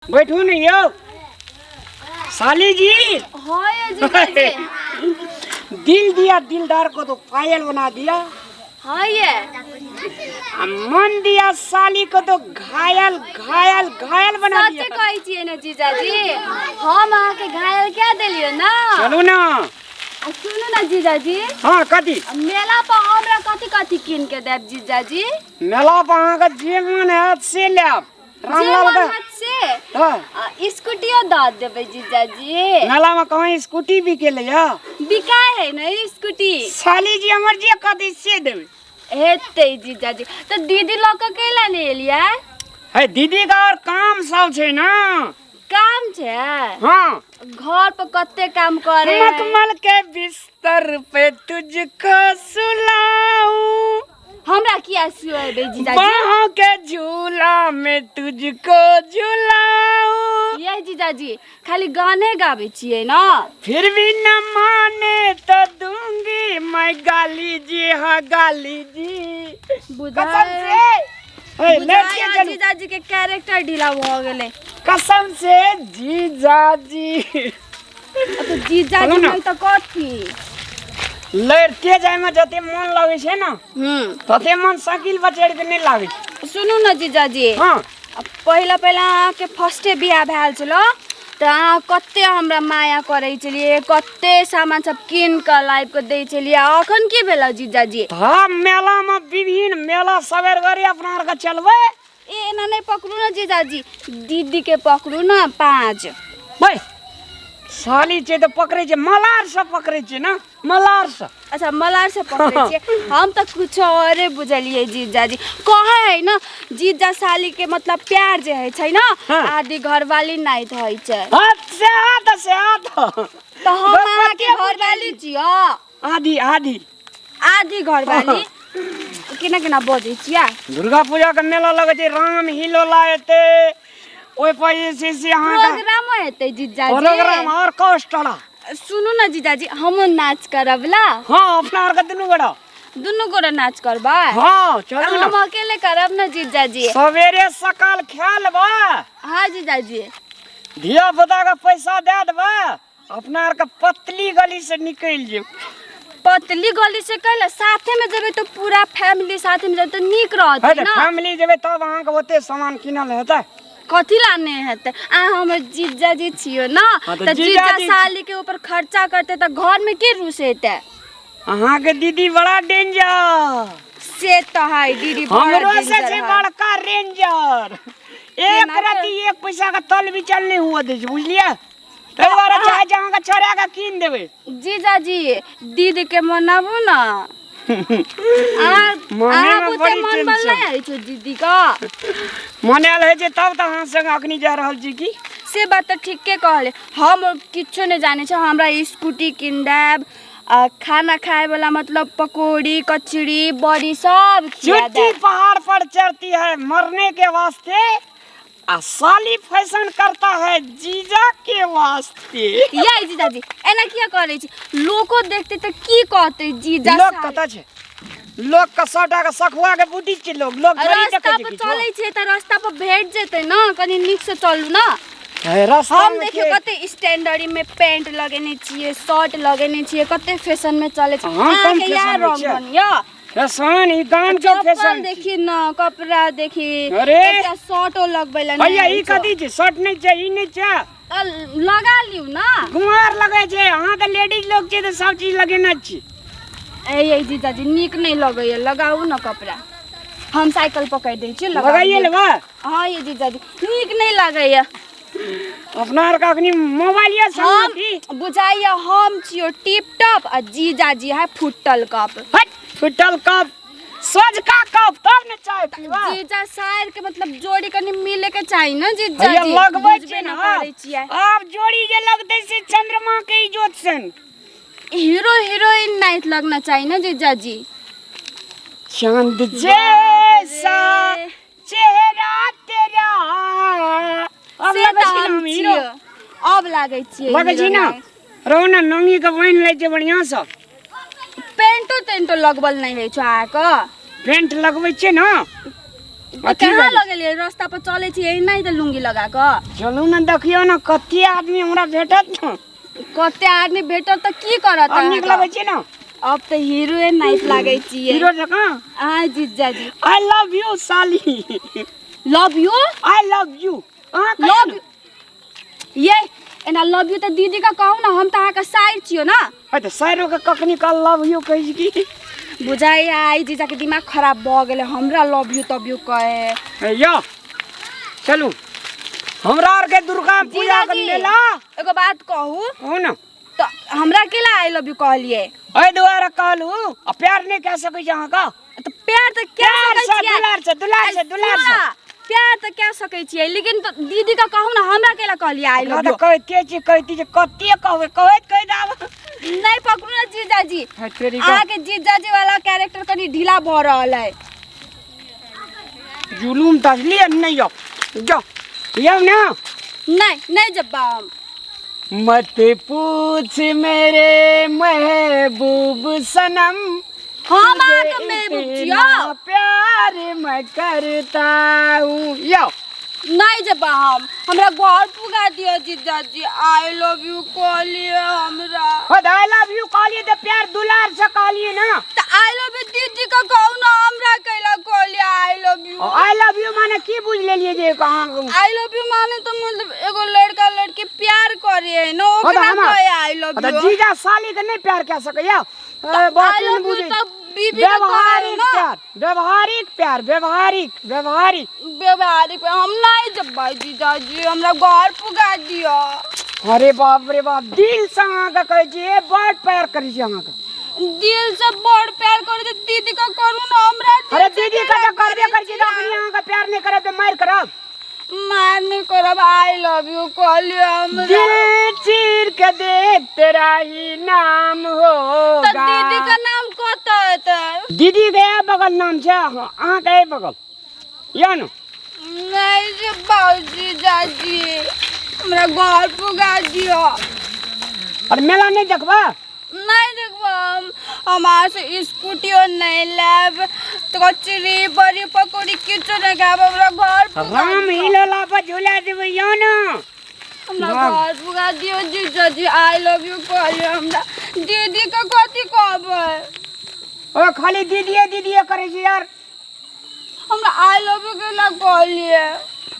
बैठू ने यौ साली जी। हाँ ये जीजा जी। दिल दिया दिलदार को तो पायल बना दिया। हाँ ये आ मन दिया साली को तो घायल घायल घायल बना सच दिया। कहै छियै ने जीजाजी, हम अहाँके घायल कए देलियै ना। चलू ना। आ सुनू ना जीजाजी। हाँ कथी? मेला पर हमरा कथी कथी कीन के देब जीजाजी? मेला पर अहाँके जे मन हैत से लेब। जे रामलाल मन के हैत से। हाँ। आ, स्कूटियो दऽ देबै जीजाजी। मेला में कहाँ स्कूटी बिकेले या? बिकाय है ने स्कूटी। साली जी हमर जे कहतै से देबै। हेतै जीजाजी। तऽ दीदी लऽ कऽ कैला नहि एलियै? है दीदी का और काम सब छै ना। काम छै? हाँ। घर पर कते काम करे है? मखमल के बिस्तर पे तुझको सुलाऊं। हमरा किया सुएबै जीजाजी? बाहों के झूला में तुझको झुलाऊं। ये जीजाजी खाली गाने गाबै छियै ना? फिर भी न माने तो दूंगी मैं गाली जी, हाँ गाली जी। बुझाय- कसम से। ए, बुझाय लड़के आ चलू। जीजाजी के कैरेक्टर ढीला भऽ गेलै। कसम से जीजाजी। आ तऽ जीजाजी चलू ना। मन तऽ कथी? लड़ते जाय में जते मन लगै छै ना, तते मन साइकिल पर चढ़ि के नहि लागै छै। सुनू ना जीजाजी। हाँ। आ पहिला पहिला अहाँके फर्स्टे बियाह भेल छलो तऽ अहाँ कते हमरा माया करै छलियै, कते सामान सब कीन कऽ लाबि कऽ दै छलियै, आ अखन की भेल जीजाजी? तऽ मेला में विभिन्न मेला सबेर घड़ी अपना आरके चलबै। ए एना नहि पकड़ू ना जीजाजी, दीदी के पकड़ू ना पाँच। भाई साली छै तऽ पकड़ै छै, मलार से पकड़ै छै ना, मलार से। अच्छा मलार से पकड़ै छियै। हम तऽ कुछो औरे बुझलियै जीजाजी। कहै है ना जीजा साली के मतलब प्यार जे होइ छै ना, हाँ। आदि घरवाली नाइत होइ छै। हाँ, से हाँ तऽ, से हाँ तऽ। तऽ हम बस अहाँके कते घरवाली छियै। आधी आधी। आधी घरवाली। केना केना बजै छियै? दुर्गा पूजा के मेला लगै छै, राम हिलोला एतै, ओहि पर जे छै से अहाँके प्रोग्रामो हेतै जीजाजी। प्रोग्राम और कोस्टरा। सुनू ना जीजाजी, हमहूँ नाच करब ला। हाँ, अपना आरके दुनू गोरा। दुनू गोरा नाच करबै? हाँ, चलू ना। हम अकेले करब ना जीजाजी। सवेरे सकाल खा लेबै। हाँ जीजाजी। धिया पुता के पैसा दए देबै, अपना आरके पतली गली से निकलि जेब। पतली गली से कैला? साथे में जेबै तऽ पूरा फैमिली साथे में जेबै तऽ नीक रहतै है तऽ ना। फैमिली जेबै तब अहाँके ओते सामान किनल हेतै। कथी ला नहि हेतै? अहाँ हमर जीजाजी छियै ना, हाँ तऽ तऽ जीजा जीजाजी छी। साली के ऊपर खर्चा करतै तऽ घर में के रुसेतै? अहाँके दीदी बड़ा डेंजर। से तऽ है दीदी बड़ा हमरो से डेंजर छै है। बड़का रेंजर। एक केना के? रति एक पैसा के तल बिचल नहि हुअ दै छै, बुझलियै? ताहि दुआरे चाहै छै अहाँके छोड़ा के कीन देबै। जीजाजी दीदी के मनाबू ना। अहाँ मने अहाँ में बुते बड़ी मन बल टेंशन। नहि होइ छौ दीदी का? मनायल होइ छै तब तऽ अहाँ संग अखनी जा रहल छी की? से बात तऽ ठीके कहले। हम किछो नहि जानै छी, हमरा स्कूटी कीन देब, आ खाना खाए वाला मतलब पकौड़ी कचौड़ी बड़ी सब खिया चुट्टी देब। पहाड़ पर चढ़ती है मरने के वास्ते, आ साली फैशन करता है जीजा के वास्ते। ये जीजाजी एना किया करै छी? लोको देखते तऽ की कहतै जीजा लोक साली? कतऽ छै? लोक के सबटा के सखुआ के बूटी छै लोक। लोक थोड़ी रास्ता देखै छै पर किछो। चलै छियै तऽ रास्ता पर भेट जेतै ना, कनि नीक से चलू ना। हे, रास्ता हम में देखियौ के- कते स्टैंडर्ड में पैंट लगेने छियै, शर्ट लगेने छियै, कते फैशन में चलै छै। अहाँ कम अहाँके इएह फैशन में रंग छियै? बनिया। फैशन ई गाम के चप्पल फैशन छी। देखी ना, कपड़ा देखी। अरे! एकटा शर्टो लगबै लए नहि भैया ई होइ छौ। कथी छै? शर्ट नहि छै, ई नहि छै। तऽ लगा लियौ ना। गुआर लगै छै, अहाँ तऽ लेडीज लोग छियै तऽ सब चीज लगेने छी। ए ये जीजाजी नीक नहि लगैया, लगाउ ना कपड़ा। हम साइकिल पकड़ि दै छी, लगा लगाइए लियौ। लेबै? हाँ ये जीजाजी नीक नहि लगैया। अपना आरके अखनी मोबाइल ये संग हम की? बुझाइया हम छियो टिप टॉप आ जीजाजी है फुटल कप। हट, फुटल कप सोझका कप तब ने चाय पीबा। जीजा सार के मतलब जोड़ी कनि मिले के चाही ना जीजाजी। भैया लगबै बुझबे छै ना ने करै छियै। आब जोड़ी जे लगतै से चंद्रमा के इजोत सन। हीरो हीरोइन नाइट लगना चाही ना जीजाजी। चांद जैसा चेहरा तेरा। अब से लगै तऽ छै हम ना हम हीरो। छियै। अब लागै छियै लगै छै हीरो ना? नाइट। रहू ना, नंगी के बान्हि लै छै बढ़िआँ सँ। पेंटो तेंटो लगबल नहि होइ छौ अहाँके? पेंट लगबै छियै ना। तऽ अथी कहाँ लागै। लगेलियै रास्ता पर चलै छी एना ही तऽ लुंगी लगा कऽ। चलू ने, देखियौ ने कते आदमी हमरा भेटत ने। कते आदमी भेटत तऽ की करत? अब नीक अहाँके? लगै छै ने? अब तऽ हीरोइन नाइट लागै छियै। हीरो जकाँ। अहाँ जीजाजी। I love you साली। Love you? I love you. अहाँ कहियौ लव ने। ये एना लव यू तऽ दीदी के कहू ने, हम तऽ अहाँके साइड छियौ ने। है तऽ साइरो के कखनी काल लव यू कहै छी की? बुझाइया आई जीजाके दिमाग खराब भऽ गेलै, हमरा लव यू तब यू कहे। हे यौ, चलू हमरा आरके दुर्गा पूजा के जीजाजी, मेला। एगो बात कहू? कहू ने। तऽ हमरा केला I love you कहलियै? एहि दुआरे कहलू, आ प्यार नहि कए सकै छी अहाँके? तऽ प्यार तऽ कए प्यार सकै से छियै। दुलार से, दुलार से, दुलार से। सुनू ने, प्यार तऽ कए सकै छियै, लेकिन तऽ दीदी के कहू ने, हमरा केला कहलियै आई हमरा लव तऽ यू? कहिते छी, कहिते छी, कते कहबै, कहैत कहैत आब नहि, पकड़ू ने जीजाजी। है तेरी का। अहाँके जीजाजी वाला कैरेक्टर कनि ढीला भऽ रहल है। जुलूम तऽ लिए नहि यौ, जाउ यौ ने। नहि, नहि जब्बा हम। मत पूछ मेरे महबूब सनम, हम तुझे अहाँके महबूब इतना छियौ। प्यार मैं करता हूँ यौ। नहि जेबा हम, हमरा घर पुगा दिअ जीजाजी। I love you कहलियै हमरा? I love you कहलिए तऽ प्यार दुलार से कहलिए ना। तऽ I love you दीदी के कहू ने, हमरा कैला कहलियै I love you? I love you माने की बुझ लेलिए जे कहाँ? I love you माने तऽ मतलब एगो लड़का लड़की प्यार करे है न, हाँ तऽ ओकरा हमरा कहे I love तऽ you. जीजा साली के नहीं प्यार कह सकैया? बात I नहीं लव you बुझै। तऽ बीबी के कहे व्यवहारिक ना। प्यार, व्यवहारिक प्यार, व्यवहारिक, व्यवहारिक। व्यवहारिक हम नहीं जब्बै जीजाजी, हमरा घर पुगा दिअ। अरे बाप रे बाप, दिल से अहाँके कहै छी, ए बड़ प्यार करै छी अहाँके। दिल से बड़ प्यार करे छै, दीदी का करू ना, हमरा दिल अरे से दीदी का प्यार तऽ करबे करै छी, छियै। तऽ अखनी अहाँके प्यार नहि करब तऽ मारि करब। मार नहीं करब, I love you कहलियो हमरा? दिल चीर के देख तेरा ही नाम तऽ होगा। दीदी का नाम कतऽ हेतै? दीदी के ए बगल नाम छै, अहाँके ए बगल यौ ने। नहीं जे बाबूजी जाजी, हमरा घर पुगा दिअ। और मेला नहीं देखबा? नहीं देखबो हम। हमार से स्कूटियो नहीं लेब, तो कचरी बड़ी पकौड़ी किछो नहीं खाब, हमरा घर पुगा राम दिअ। हिलोला पर झूला देबै यौ ने। हमरा राम। घर पुगा दियौ जीजाजी। I love you कहलियै हमरा? दीदी के कथी कहबै? ओ खाली दीदीए दीदीए करै छी यार। हमरा I love you केला कहलियै?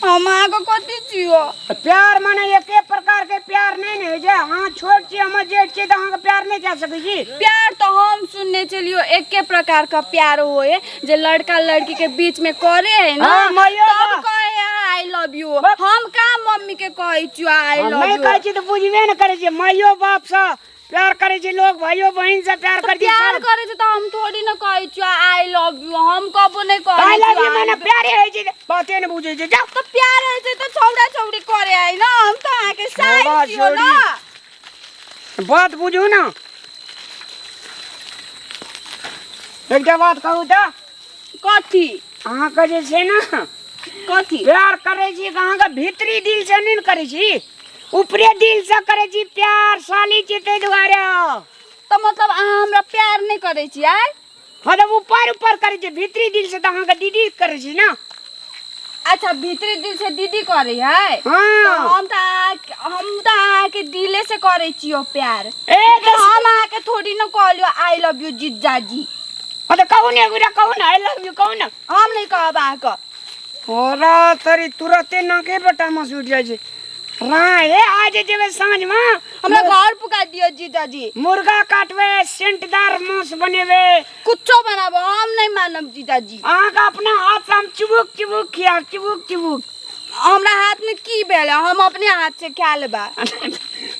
हम अहाँके कथी छियौ? तऽ प्यार माने एके प्रकार के प्यार नहीं ने होइ छै। अहाँ छोट छी, हमर जेठ छी, तऽ अहाँके प्यार नहीं कए सकै छी? प्यार तऽ हम सुनने छलियो एके प्रकार का प्यार होए, जे लड़का लड़की के बीच में करे है ना। हाँ, माइयो तब बा। कहे I love you. बस। हम का मम्मी के कहै छियो आई हम लव नहीं you? कहै छी तऽ बुझबे ने करै छी। माइयो बाप सँ प्यार करै छै लोग, भाइयो बहिन से प्यार करै छै। प्यार सब। करे छै तऽ हम थोड़ी न कहै छियो I love you. हम कबो नहीं कहै I love छियो you I माने love you। प्यारे होइ छै, बाते ने बुझै छै, जाउ। तऽ प्यार होइ छै तऽ छौड़ा छौड़ी करे है ना, हम तऽ अहाँके साइड छौड़ा छियो ना। छौड़ी। बात बुझू ना, एकटा बात कहू तऽ? कथी? अहाँके जे छै ने कथी? प्यार करै छी तऽ अहाँके भीतरी दिल से नहि ने करै छी, ऊपरे दिल से करै छी प्यार, साली छी ताहि दुआरे। तऽ मतलब अहाँ हमरा प्यार नहि करै छी आय? हाँ, तऽ ऊपर ऊपर करै छी, भीतरी दिल से तऽ अहाँके दीदी करै छी ना। अच्छा, भीतरी दिल से दीदी करे है? हाँ। तऽ हम तऽ अहाँके दिले से करै छियो प्यार। ए लेकिन तऽ हम अहाँके थोड़ी न कहलियो I love you जीजाजी। हाँ, तऽ कहू ने, एगो कहू ने, I love you कहू ने। हम नहीं कहब अहाँके। ओरा तरी तुरते नाके बेटा मस उठि जाइ छै। रा हे, आज जेबै साँझमे। हमरा घर पुका दियो जीजाजी। मुर्गा काटबै, सेंटदार मांस बनेबै। कुछो बनाबो, हम नहीं मानब जीजाजी। अहाँके अपना हाथ से हम चुबुक चुबुक खियाब, चुबुक चुबुक। हमरा हाथ में की भेल है? हम अपने हाथ से खा लेबा।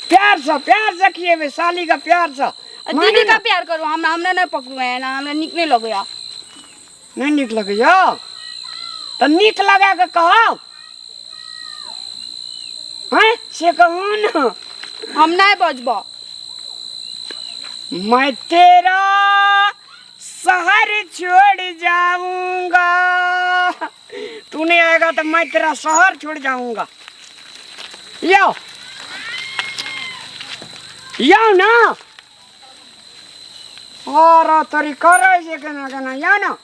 प्यार से, प्यार से खिएबै साली के, प्यार से। दीदी का प्यार करू, हमरा हमरा नहीं पकड़ू है ना, हमरा नीक नहीं लगैया। नहीं नीक लगैया तऽ नीक लगा के कहब हैं, से कहू ने। हम नहीं बजबो। मैं तेरा शहर छोड़ जाऊंगा, तू नहीं आएगा तो मैं तेरा शहर छोड़ जाऊंगा। यो यो ना, और तोरी करै छै केना केना, यो ना।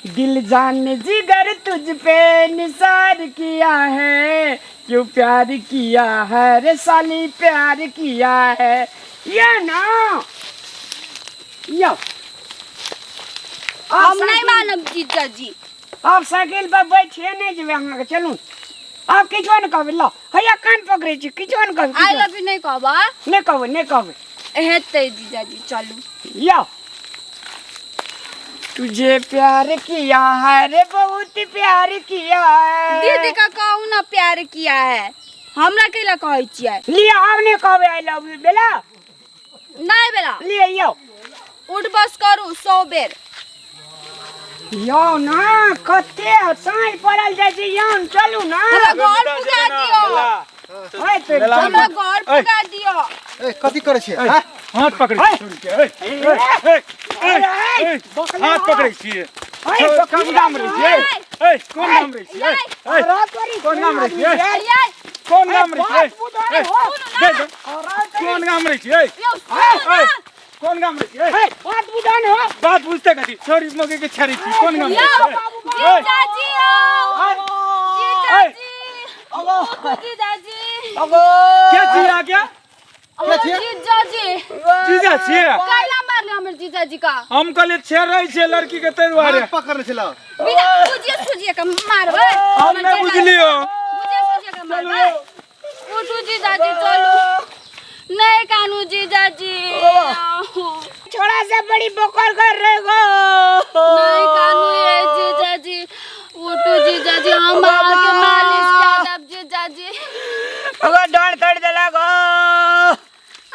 दिल जान जिगर तुझ पे निसार किया है, क्यों प्यार किया है रे साली प्यार किया है। ये ना यो हम नहीं मानब जीजाजी। आप साइकिल पर बैठिए नहीं जेबै अहाँके, चलू आब किछो नहि कहबै। ल हैया कान पकड़ै छी, किछो नहि कहबै। I love you नहीं कहबा? नहि कहबै, नहि कहबै। हेतै जीजाजी, चलू। यो तुझे प्यार किया है रे बहुत प्यार किया है। दीदी का कहू ना प्यार किया है, हमरा कैला कहै छियै? लिअ आब नहि कहबै I love you बेला। नहीं बेला। लिअ यौ। उठ बस करू 100 बेर। यौ ना कते साँझ पड़ल जाइ छै यौ, चलू ना। हमरा घर पुगा दियौ। है तो हमरा घर पुगा दियौ। ए कथी करै छियै? हाँ? हाथ पकड़ै है। छी के, ए, ए, ए, ए, ए, हाथ पकड़ै छियै। कोन गाम रहै छियै? ए, कोन गाम रहै छियै? ए, कोन गाम रहै छियै? कोन गाम रहै छियै? ए, दे दे। कोन गाम रहै छियै? यौ सुनू ए, ना। कोन गाम रहै छियै? बात बुझान हो। बात बुझते कथी? छोरी मगे के छेरी छी। कोन गाम यौ रहै छियै? जीजाजी यौ। जीजाजी। ओ जीजाजी। के छी आ गया? ओ जीजाजी। जीजा छियै? कैला मारले हमर जीजाजी का? हम कहलियै छेड़ रहै छियै लड़की के ताहि दुआरे। हाथ पकड़ने छलौ। बिना बुझिए सुझिए के मारबै। हम नहि बुझलियौ। बुझिए सुझिए के मारबै। उठू जीजाजी चलू। नहीं कानू जीजाजी। छोड़ा से बड़ी बोकर कर रहे गो। नहीं कानू ये जीजाजी। उठू जीजाजी, हम आके मालिश कर देब जीजाजी। अगर डर तोड़ देला गो।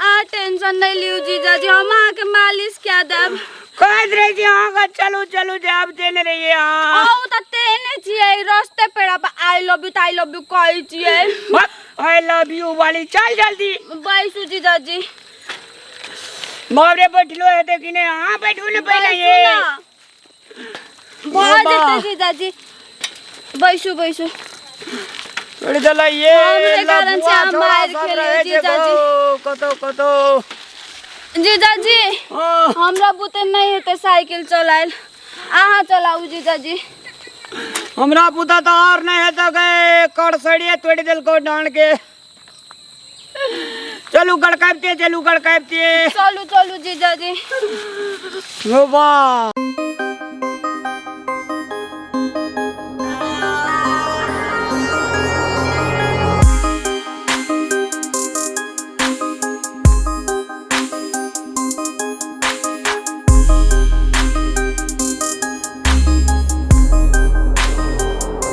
आ टेंशन नहीं लियो जीजाजी, हम आके मालिश कर देब। कहैत रहे छी अहाँके चलू चलू जाब देने रहियै अहाँ। आउ त तेने छियै रस्ते पेड़ा पर I love you त I love you कहै छियै। I love you वाली चल जल्दी। बैसू जीजाजी। बाप रे बैठलो हेतै कि नहि? अहाँ बैठू ने पहिले ये। भऽ जेतै जीजाजी, बैसू बैसू। छोड़ि देलै ये। हमरे कारण से अहाँ लफुआ मारि छोड़ा सब खेलियै रहै छै जीजाजी। गो, कतौ कतौ। जीजाजी हाँ। हमरा बुते नहीं हेतै साइकिल चलायल, अहाँ चलाउ जीजाजी। हमरा पुता तऽ आओर नहि हेतै गे, करसड़िए तोड़ि देलकौ डाँड़ के। चलू गड़काबिते, चलू गड़काबिते। चलू चलू जीजाजी। वाह।